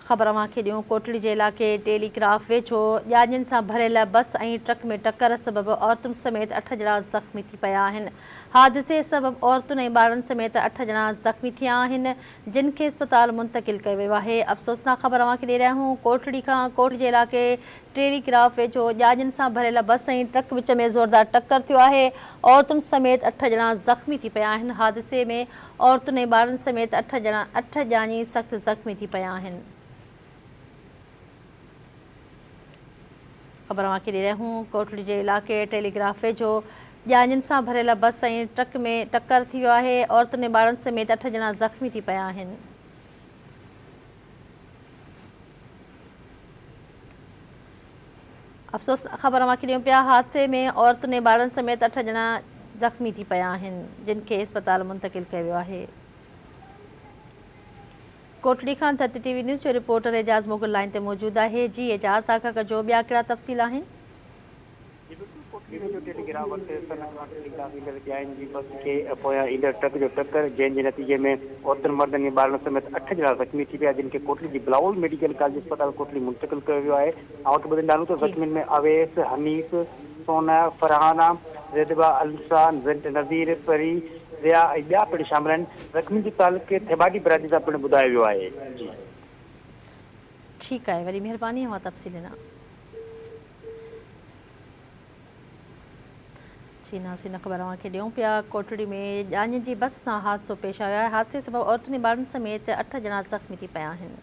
خبر اوهان کي ڏيون ڪوٽڙي جي علائقي ٽيلي گراف ويجهو ڄاڃين سان ڀريل بس ۽ ٽرڪ ۾ ٽڪر سبب عورتن سميت اٺ ڄڻا زخمي ٿي پيا آهن. حادثي سبب عورتن ۽ ٻارڙن سميت اٺ ڄڻا زخمي ٿيا آهن جن کي اسپتال منتقل ڪيو ويو آهي. افسوسناڪ خبر اوهان کي ڏئي رهيا آهيون ڪوٽڙي کان ڪوٽڙي جي علائقي ٽيلي گراف ويجهو ڄاڃين سان ڀريل بس ۽ ٽرڪ وچ ۾ زوردار ٽڪر ٿيو آهي عورتن سميت اٺ ڄڻا زخمي ٿي پيا آهن حادثي ۾ عورتن ۽ ٻارن سميت اٺ ڄڻا اٺ ڄاڃي سخت زخمي ٿي پيا آهن. خبر اوهان کي ڏئي رهيا آهيون ڪوٽڙي جي علائقي ٽيليگراف ويجهو ڄاڃين سان ڀريل بس ۽ ٽرڪ ۾ ٽڪر ٿي ويو آهي عورتن ۽ ٻارن سميت اٺ ڄڻا زخمي ٿي پيا آهن. افسوس خبر اوهان کي ڏيون پيا حادثي ۾ عورتن ۽ ٻارڙن سميت اٺ ڄڻا زخمي ٿي پيا آهن جن کي اسپتال منتقل ڪيو ويو آهي. ڪوٽڙي کان ڌرتي ٽي وي نيوز جو رپورٽر اعجاز مغل لائين تي موجود آهي جي اعجاز آگاهه ڪجو ٻيا ڪهڙا تفصيل آهن. جي بلڪل ڪوٽڙي ويجهو ٽيليگراف وٽ سن کان ٽيليگراف ايندڙ ڄاين جي بس کي پويان ايندڙ ٽرڪ جو ٽڪر جنهن جي نتيجي ۾ عورتن مردن ۽ ٻارڙن سميت اٺ ڄڻا زخمي ٿي پيا جن کي ڪوٽڙي جي بلاول ميڊيڪل ڪاليج اسپتال ڪوٽڙي منتقل ڪيو ويو آهي اوهان کي ٻڌائيندا هلون ته زخمين ۾ اويس، حنيف، سونا، فرحانه، زيدبا، السا، نذير، پري، ضياء ۽ ٻيا پڻ شامل آهن زخمين جو تعلق ٿيٻاٽي برادري سان پڻ ٻڌايو ويو آهي جي. ٺيڪ آهي وڏي مهرباني اوهان تفصيل ڏنا. جي ناظرين خبر اوهان کي ڏيون پيا ڪوٽڙي ۾ ڄاڃين جي بس سان حادثو پيش آيو آهي حادثي سبب عورتن ۽ ٻارن سميت اٺ ڄڻا زخمي ٿي پيا آهن.